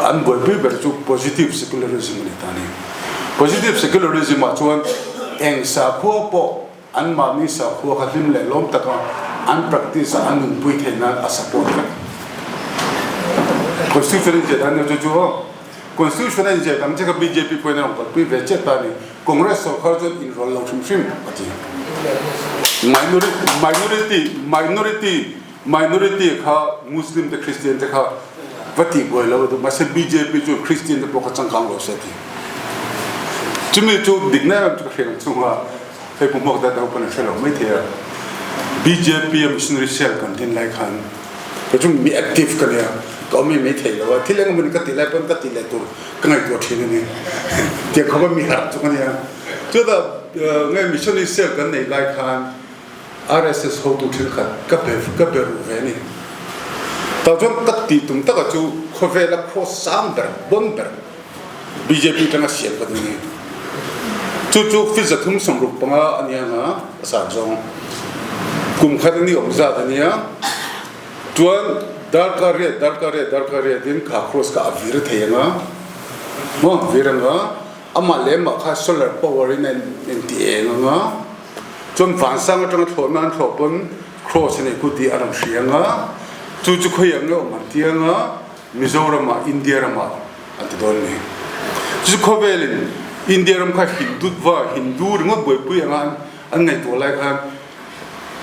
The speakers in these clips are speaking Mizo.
An buaipui ber chu positive secularism a ni ta a ni. Positive secularism ah chuan eng sakhua pawh anmahni sakhua kha hlim leh lawm taka an practice a an nunpui theih nan a support vek. Constitution a inziah dan chu chu aw. Constitution a inziah dang che kha bjp pawhin a rawn kalpui ve chiah ta a ni. Congress sorkar chuan inrawlh lo hrim hrim a ti. Minority, minority, Minority kha Muslim te Christian te kha va tih buai lo a duh mahse bjp chuan Christian te pawh kha changkang lo se a ti. Chumi chu dikna em chu ka hriat ang chunga hei pu Hmuak dat ho pawn an hre lo mai thei a. Bjp a missionary cell kan din lai khan kei chu mi active ka nia ka awm em mai thei lo a thil engemaw ni ka tih lai pawn ka tih leh tur ka ngaihtuah thin a ni tiang khawpa mi harh chu ka nia. Chutah nge missionary cell kan neih lai khan RSS hotu thenkhat ka be ka be ruh ve a ni. Tah chuan ka tih tum taka chu khawvela khaw sang ber, bon ber bjp tanga siam ka duh ni. Chu chu fi 365 a nia nga a san zawng. Kum khat a ni awm zat a nia. Chuan darkar riat darkar riat darkar riat in kha cross kha a vir thei anga maw vir anga amah leh amah kha solar power in a inti eng anga. Chuan vansang atanga thlawhna an thlawh pawn cross a nei khu tih a rawn hria anga, chu chu khawiah nge awm an ti anga, Mizoramah, India ramah an ti dawn ni. Chu chu khawvelin India ram kha Hindutva, Hindu ringawt buaipui anga an ngaihtuah lai khan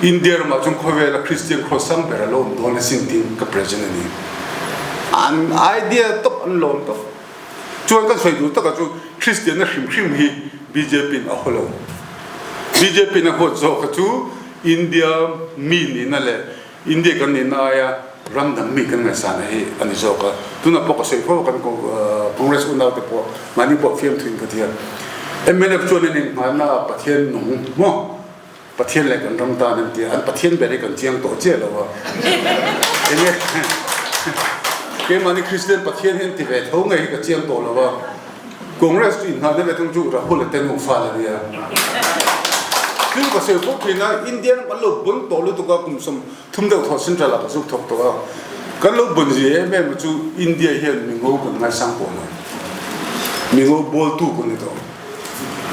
India ramah chuan khawvela Christian cross sang ber a lo awm dawn asin tiin ka present a ni. An idea tawp an lawm tawp. Chuan kan sawi duh takah chu Kristianna hrim hrim hi bjp in a haw lo. Bjp in a huat zawk kha chu India mi nihna leh India kan nihna aia ram dang mi kan ngaihsana hi a ni zawk a. Tunah pawh ka sawi fo kan Congress unau te pawh mahni pawh fiamthuin ka ti a. Mnf chuan an innghalna ah Pathian nung maw? Pathian leh kan ram tan an ti a, an Pathian ber hi kan chiang tawh chiah lo a. Enge keimahni Kristian Pathian hi an ti ve tho ngei hi ka chiang tawh lo a. Congress chu inhnahna ve thung chu Rahul a te nufa la nia. Thil ka sawi fo thin a, India ram an lo bun tawh lutuk a, kum 30 deuh thawh central ah ka zuk thawk tawh a. Kan lo bun zia em em chu India hian mingo kan ngaisang pawh lo. Mingo bawltu kan ni tawh.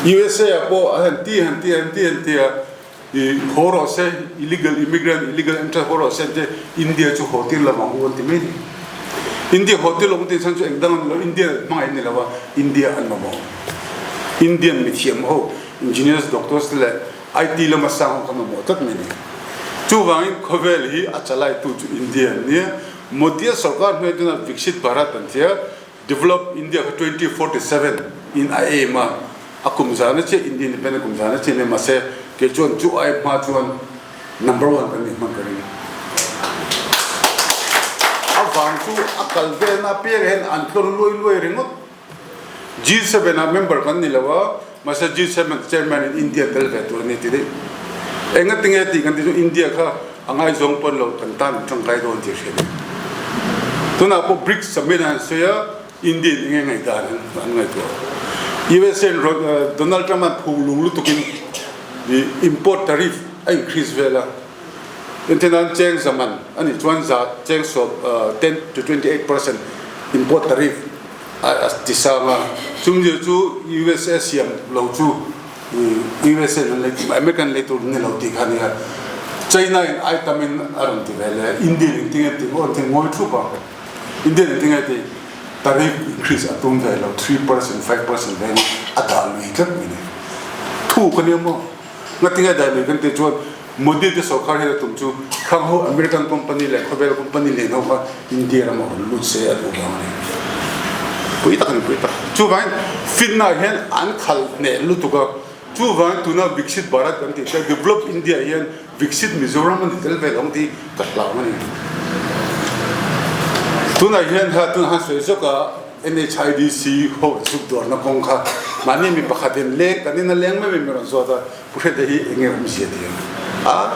USA ah pawh a han ti han ti han ti han ti a, i haw rawh se, illegal immigrant, illegal entrant haw rawh se an ti a, India chu haw tir lam ang u an ti mai a ni. India haw tir lo ang tih chhan chu eng dang an ni lo, India hmangaih an ni lo a, India an mamawh. Indian mithiam ho, engineers, doctors te leh IT lama sang ho kha mamawh tlat mai a ni. Chuvangin khawvel hi a chalaitu chu India an nia, Modi-a sorkar hnuai tuna Viksit Bharat an ti a, Develop India kha 2047 in a aim a, a kum zan a chiah India Independent kum zan a chiah nia mahse kei chuan chu ai hma chuan number one kan nih hman ka ring. A vang chu a kal velna apiang hian an tlawn luai luai ringawt. G7 ah member kan ni lo a, mahse G7 chairman in India tel ve tur a ni ti daih. Engatinge tih kan ti chu India kha A ngaizawng pawn lo kan tan an tangkai dawn tih a hriat em? Tunah pawh BRICS summit ah an sawi a, India in enge ngaihdan an ngaihtuah. USA in Donald Trump an phung lung lutukin import tariff a increase vel a, entirnan cheng zaman a nih chuan za cheng sawm 10 to 28% import tariff a ti sang a, chumi chu USA siam lo chu USA in an lei American lei tur ni lo tih kha a nia. China in ai tam in a rawn ti ve le Indian in tinge ti maw an ti ngawi thup a. Indian in tinge ti tariff increase a tum ve lo 3% 5% veng a dah lui tlat mai ni. Thu ka nia maw. Nga tinge dah lui kan tih chuan Modi te sorkar hian a tum chu khang ho American company leh khawvel company lian ho kha India ramah rawn lut se a duh vang a ni. Pui tak a ni pui tak. Chuvangin finna hian an khal hneh lutuk a, chuvangin tuna Viksit Bharat kan tih te Develop India hian Viksit Mizoram a ni tel ve lo ang tih ka hlau a ni. Tunah hian ha tunah han sawi zawk a NHIDC ho zuk dawrna kawng kha mahni mi pakhatin leng kan in a leng mai mai mi rawn zawt a, Pu Hrete hi enge awm zia ti ang a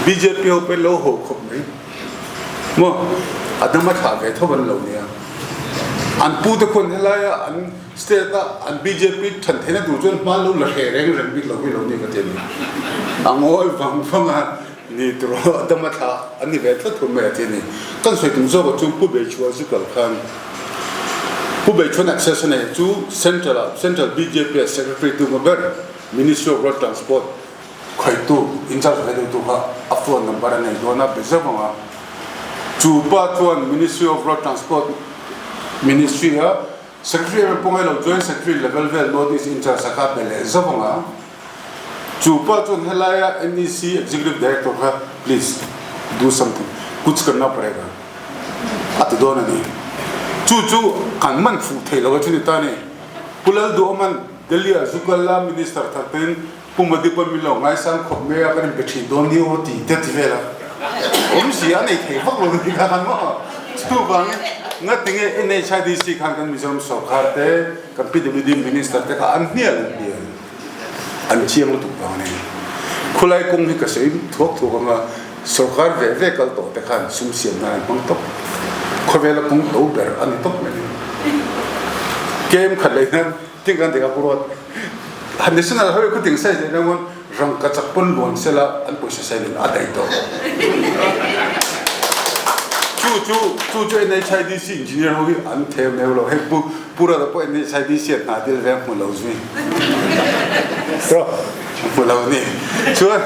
bjp ho pawh lo haw khawp mai maw a dam a thlah ve tho an lo nia an pu te khuan helai a an state a an bjp than theihna tur chuan hma lo la hre reng reng bik lo hi lo ni ka ti a ni a ngawi vang vang a ni tur a dam a thlah an ni ve tlat thung mai a ti a ni kan sawi tum zawk ah chuan Pu Beichhua zu kal khan. Pu Beichuan access a nei chu Central ah Central bjp ah Secretary tu hma ber Ministry of Road Transport khawihtu in charge ve deuhtu kha a phone number a nei dawn a be zauh ang a. Chu pa chuan Ministry of Road Transport Ministry a Secretary em pawh ngailo Joint Secretary level vel North East in charge a kha be leh zauh ang a. Chu pa chuan helaia NEC Executive Director kha please do something kuch karna parega a ti dawn a ni. Chu chu kan man fuh thei lo a chu ni ta ni. Pu Lalduhawman Delhi ah zu kal la Minister thar ten Pu Modi pawn min lo ngaisang khawp mai a kan inpe thin dawn ni aw ti te ti vel a. Awmzia a nei thei vak lo ni kha khan maw. Chuvangin ngatinge NHIDC khan kan Mizoram sorkar te kan PWD Minister te kha an hnial an hnial. An chiang lutuk vang a ni. Khulai kawng hi ka sawi thuak thuak anga sorkar ve ve kal tawh te khan sum siam nan an hmang tawp. Khawvela kawng to ber a ni tawp mai. Kem khat leh hian ting kan dik a puruat. National Highway khu ting size leh nang rangkachak pawn luan sela an pawisa sai nen a daih tawh. Chu chu chu chu NHIDC engineer ho hi an theu neu lo. Hei pu Purata pawh NHIDC a hna dil ve a hmu lo zui. Hmu lo ni. Chuan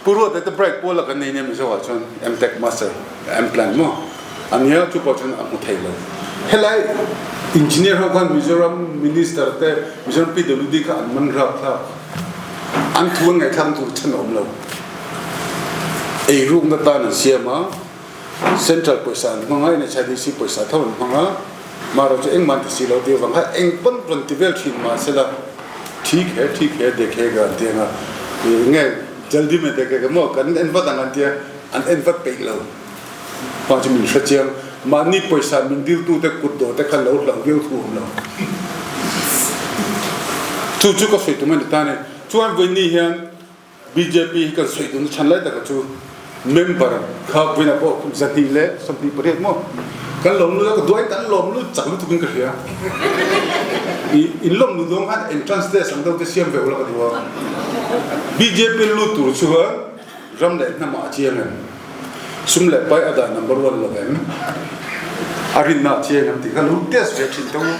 Pu Ruata te bright pawl a kan nei nia Mizo ah chuan M-Tech Master M-Plan maw a nia chu pawh chuan a hmu thei lo. Helai engineer ho khan Mizoram Minister te Mizoram PWD kha an man rap thlak. An thu an ngaihthlak tur chhan a awm lo. Eirukna tan an siam a, Central pawisa an hmang a, NHIDC pawisa tho an hmang a, marawh chu engmah an ti si lo tih avang kha eng pawn rawn ti vel thin mahsela thik he thik he dekhega an ti ang a, enge jaldi mai dekhega maw kan en vat ang an tia an en vat peih lo. Pa chu min hre chiang mahni pawisa min diltute kut dawh te kha lo hlauh viau thu awm lo. Chu chu ka sawi tum a ni ta a ni. Chuan vawiini hian Bjp hi kan sawi dun chhan lai taka chu member kha vawiinah pawh kum 228 maw kan lawm lut a ka duai kan lawm lut chak lutuk in ka hria. I in lawm lut zawng khan entrance test ang deuh te siam ve ula ka duh a. Bjp lut tur chuan ram leh hnamah a chiang em? Sum leh pai a dah number one lo em? A rinna a chiang em tih kha lo test ve thin teh u.